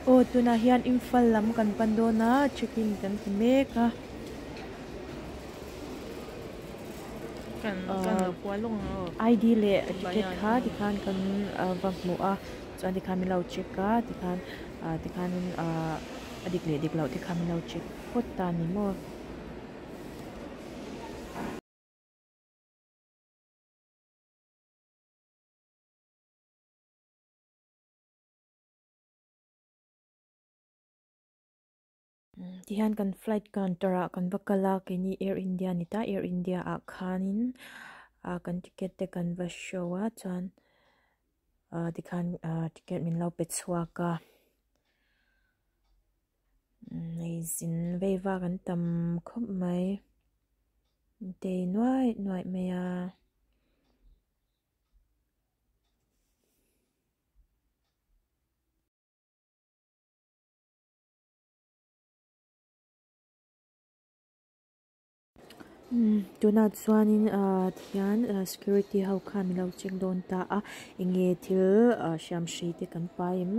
Aw tunah hian Imphal lam kan pan dawn a check in kan ti mek a. ID leh ticket kha tikhan kan va hmu a chuan tikhan min lo check a tikhan tikhan a dik leh dik loh te kha min lo check phawt ta ni maw. Tihian kan flight counter ah kan va kal a keini air india a ni ta air india ah khanin ah kan ticket te kan va show a chuan ah tikhan ah ticket min lo pe chhuak a hei zin vei vak an tam khawp mai an tei nuaih nuaih mai a. Tunah chuanin ah tihian security ho khan min lo check dawn ta a enge thil hriam hrei te kan pai em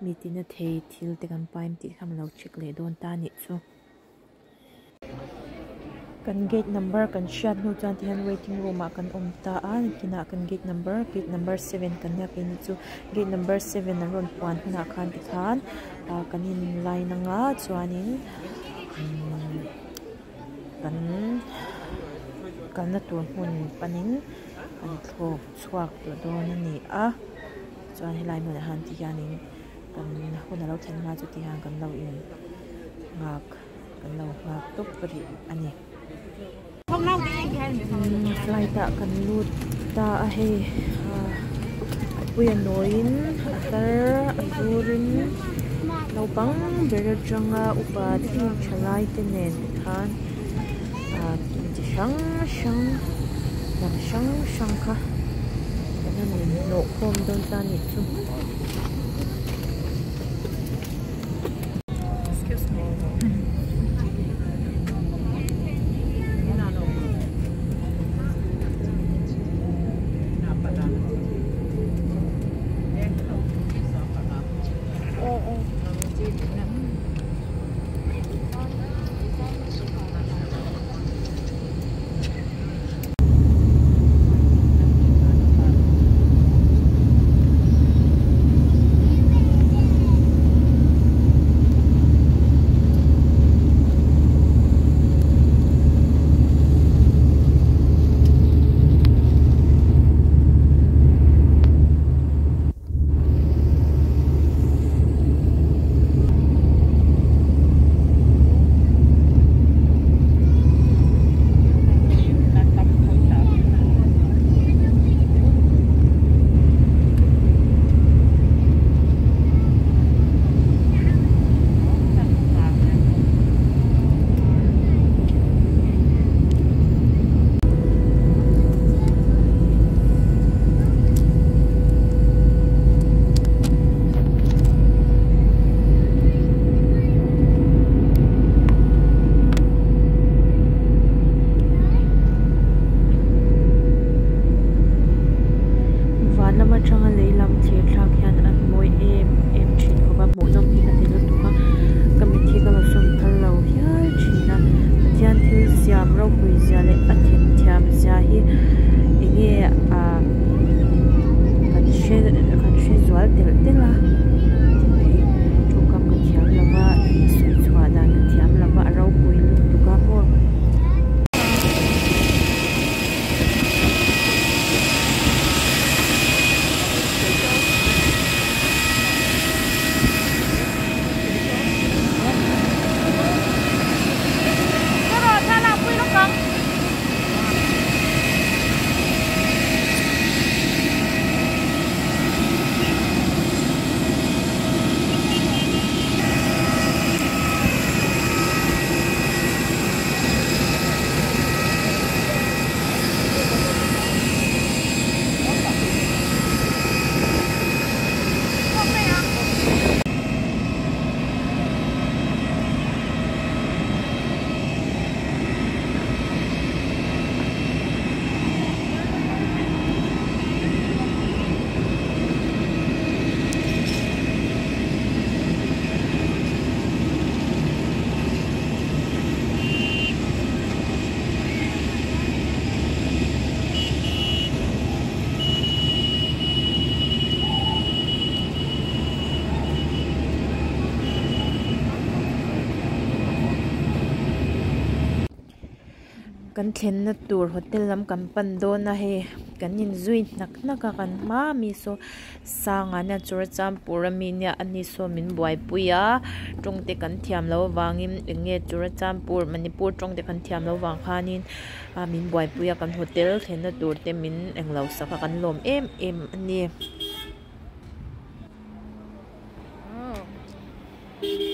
mi tina thei thil te kan pai em tih kha min lo check leh dawn ta a nih chu. Kan gate number kan hriat hnu chuan tihian waiting room ah kan awm ta a nakinah kan gate number gate number seven kan nia keini chu gate number seven an rawn puan hunah khan tikhan ah kan in line anga chuanin umm kan kalna tur hmun panin kan thlawk chhuak tawh dawn a ni a chuan helai hmunah hian tihianin kan hun alo thlen hma chu tihian kan lo in nghak. Kan lo nghak tawp rih a ni. Flight ah kan lut ta a hei a pui a nawiin a tar a zurin naupang ber atanga upa thleng thalai te nen tikhan chi hrang hrang hnam hrang hrang kha kan han inhnawh khawm dawn ta a nih chu. Kan thlenna tur hotel lam kan pan dawn a hei kan inzui hnak hnak a kan hma ami saw Sanga nia Churachandpur ami nia ani saw min buaipui a tawng te kan thiam loh avangin eng nge Churachandpur Manipur tawng te kan thiam loh avang khanin a min buaipui a kan hotel thlenna tur te min englo sak a kan lawm em em a ni.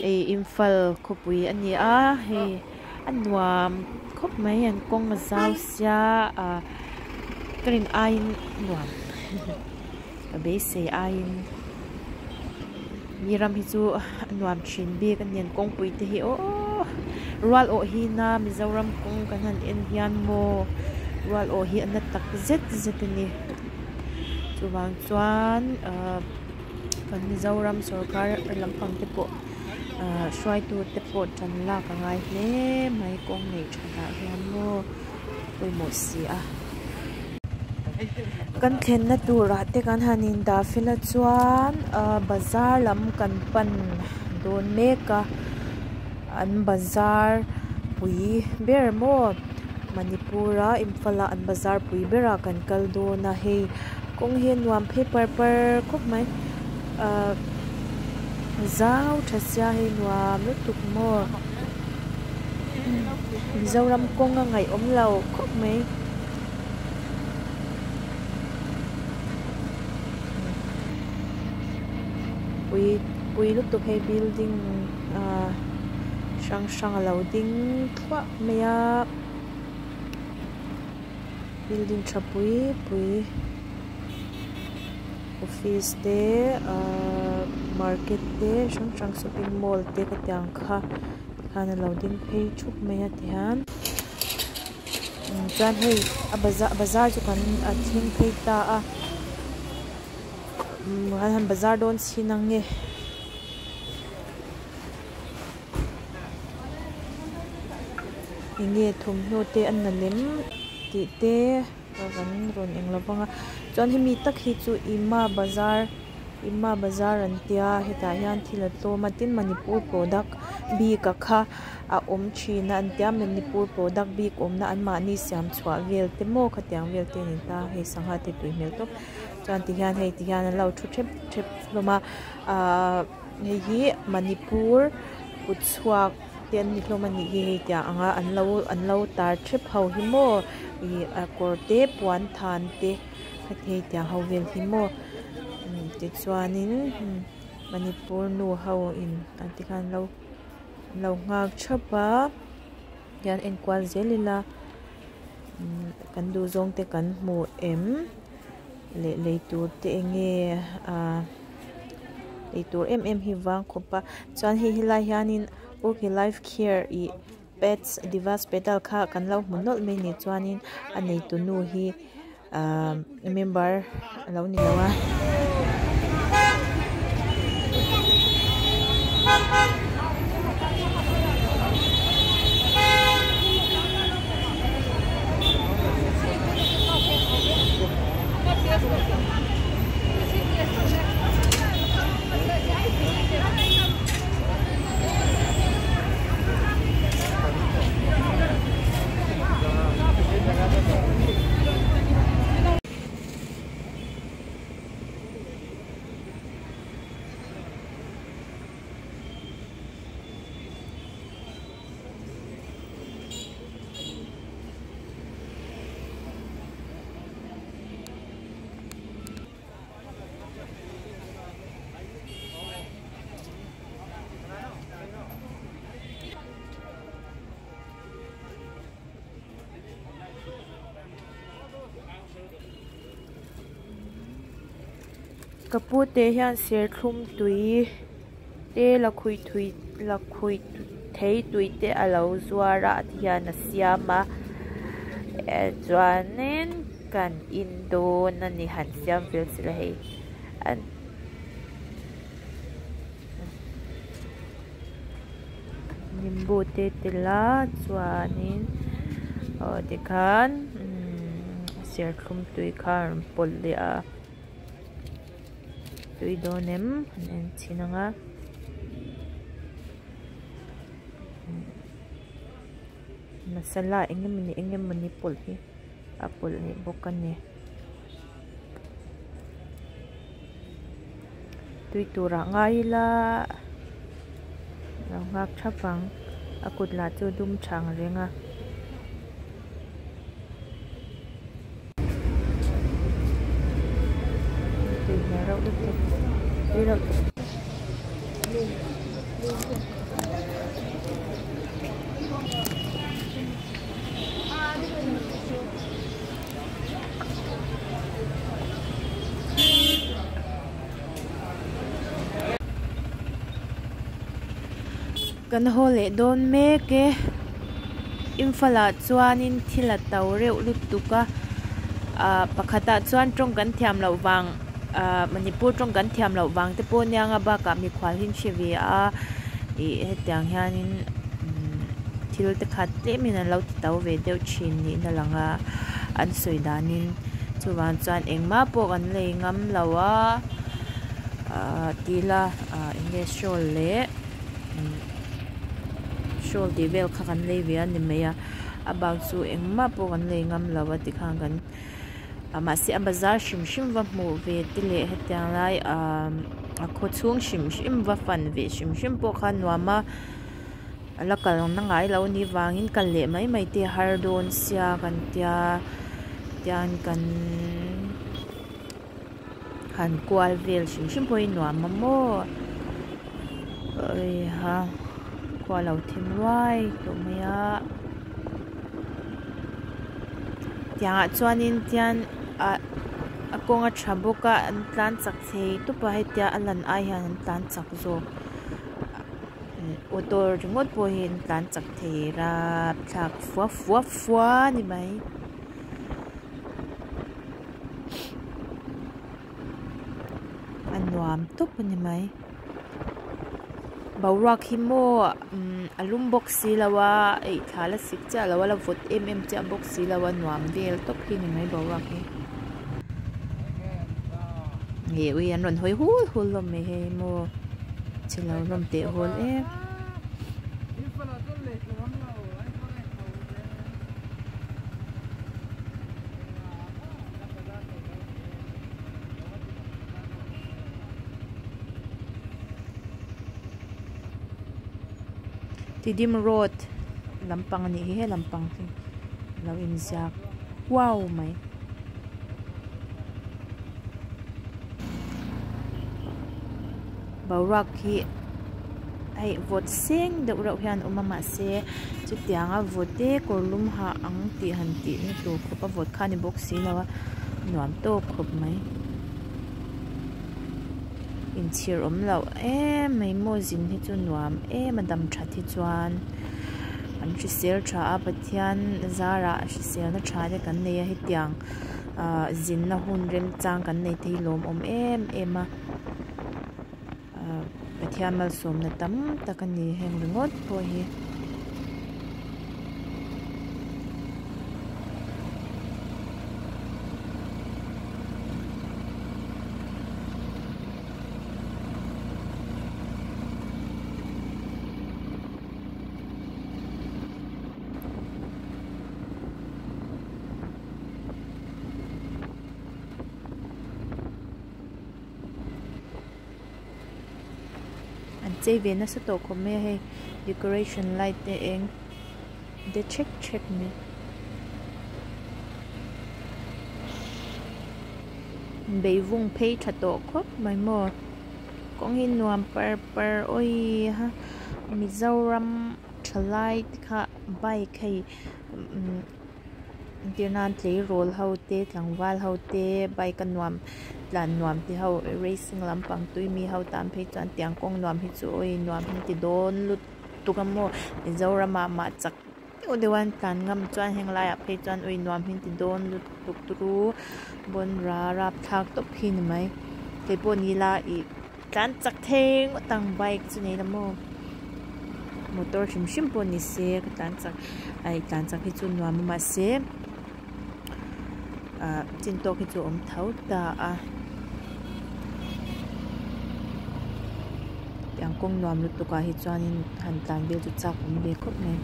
Hei Imphal khawpui a ni a hei a nuam khawp mai an kawng a zau sia ah ka rin aiin a nuam ka beisei aiin mi ram hi chu a nuam thin bik a ni an kawngpui te hi aww rual awh hi na Mizoram kawng kan han en hian maw rual awh hi a na tak zet zet a ni chuvang chuan ahh. Kan Mizoram sorkar lampang te pawh ahh hruaitu te pawh tan lak a ngai hle mai kawng neih thatah hian maw pawimawh si a. Kan thlenna turah te kan han indah fel a chuan ahh bazar lam kan pan dawn mek a an bazar pui ber maw Manipur a Imphal a an bazar pui berah kan kal dawn a hei. Kawng hi a nuam phei par par khawp mai ahh zau tha sia hei nuam lutuk maw Mizoram kawng a ngaihawm lo khawp mai. Pui pui lutuk hei building ahh hrang hrang a lo ding thluah mai a. Building tha pui pui office te ahh market te hrang hrang shopping mall te ka ti ang kha tikhan alo ding phei thup mai a tihian chuan hei a bazar bazar chu kan a thleng phei ta a kan han bazar dawn chhin ang nge. Enge thawmhnaw te a na lem tih te ka kan rawn eng lo vang a chuan hemi tak hi chu ima bazar ima bazar an tia hetah hian thil a tlawm a tin manipur product bik a kha a awm thin a an tia manipur product bik awmna an mahni siam chhuah vel te maw khatiang vel te a ni ta hei sangha te tui hmel tawp chuan tihian hei tihian an lo thu thep thep hlawm a ahh. Hei hi Manipur kut chhuak te an ni hlawm a nih hi hei tiang anga an lo an lo tar thep ho hi maw ih a kawr te puan than te hei tiang ho vel hi maw tichuanin Manipur nu ho in an ti khan an lo an lo nghak thap a hian enkual zel ila kan duh zawng te kan hmu em leh lei tur te enge ah. Ei tur em em hi vang khawp a chuan hei helai hianin okay life care ih pets divas petal kha kan lo hmu nawlh mai a ni chuanin a neitu nu hi ahh member a lo ni lo a. Ka pu te hian serthlum tui te lakhuih lakhuih thei tui te a lo zuar a ti hian a siam a eh chuanin kan in dawn a ni han siam fel sela hei an nimbu te tel a chuanin aw tikhan umm serthlum tui kha a rawn pawlh leh a. Tui dawn em an en chhin ang a Masala eng emawni eng emawni pawlh hi a pawlh leh bawk a ni tui turah ngai ila lo nghak thap ang a kut lah chu a dum tha ang reng a. Tui hmel reuh lutuk tui reuh lutuk. Kan haw leh dawn mek e Imphal ah chuanin thil a to reuh lutuk a ah pakhatah chuan tawng kan thiam loh vang ah Manipur tawng kan thiam loh vang te pawh ania nga bakah mikhual hi an hre ve a ih hetiang hianin umm thil te khat tlemin an lo ti to ve deuh thin niin a lang a an sawi danin chuvang chuan engmah pawh kan lei ngam lo a ah ti ila ah eng nge shawl leh. Shawl tih vel kha kan lei ve a ni mai a a bak chu engmah pawh kan lei ngam lo a tikhan kan ah mahse a bazar hrim hrim va hmuh ve te leh hetiang lai ah a khaw chhung hrim hrim va fan ve hrim hrim pawh kha a nuam a a la kal na ngai lo anih vangin kal leh mai mai te a har dawn sia kan tia tian kan. Han kual vel hrim hrim pawh hi nuam a maw awii ha khua lo thim ruai tawh mai a tiangah chuanin tian ah a kawng a tha bawk a an tlan chak thei tawp a hetia a lan ai hian an tlan chak zawk auto ringawt pawh hi an tlan chak thei rapthlak fua fua fua a ni mai. A nuam tawp a ni mai boruak hi maw umm a lum bawk si lo a eih thla la sik chiah lo a la vawt em em chiah bawk si lo a nuam vel tawp hi a ni mai boruak hi ih ui an rawn hawi hul hul hlawm mai hei maw chhelo hlawm teh hawl em. Tidim road lampang a nih hi he lampang hi a lo inziak huau mai. Boruak hi hei vawt seng deuh reuh hian a awm a mahse chutianga vawt te kawr lum ha ang tih han tih na tur khawp a vawt kha a ni bawk si lo a nuam tawk khawp mai inchhir awm loh em mai maw zin hi chu nuam em a dam that hi chuan an hrisel tha a Pathian zarah hriselna tha te kan nei a hetiang ah zinna hun remchang kan nei te hi lawmawm em em a. Pathian malsawmna tam tak a ni heng ringawt pawh hi. An chei ve nasa tawh khawp mai a hei decoration light te eng de chhek chhek mai beihvung phei tha tawh khawp mai maw kawng hi nuam par par awii ha Mizoram thalai te kha bike hei umm. Entir nan tleirawl ho te tlangval ho te bike a nuam tlan nuam te ho racing lampang tui mi ho tan phei chuan tiang kawng nuam hi chu awi nuam hi ti dawn lutuk a maw Mizoram ah mah chak deuh deuh a an tlan ngam chuan heng laiah phei chuan awi nuam hi ti dawn lutuk turu bawnra rapthlak tawp hi ni mai keipawh ni ila ih tlan chak thei ngawt ang bike chu nei la maw motor hrim hrim pawh ni se ka tlan chak a ih tlan chak hi chu nuam a mahse ah chin tawk hi chu a awm tho ta a tiang kawng nuam lutuk ah hi chuanin han tlan vel chu chak awm ve khawp mai.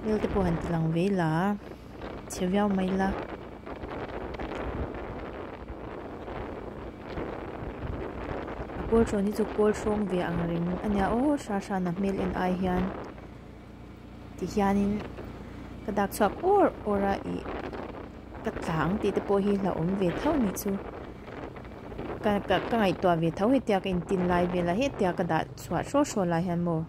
Hmel te pawh han ti lang ve ila chhe viau mai ila. A kawl hrawn hi chu kawl hrawng ve ang reng a nia aw Hrahrana hmel en ai hian ti hianin ka dak chhuak awr awr a ih ka tla ang tih te pawh hi hlauhawm ve tho a nih chu ka ka ka ngaihtuah ve tho hetia ka intin lai vel a hetia ka dah chhuah hraw hraw lai hian maw.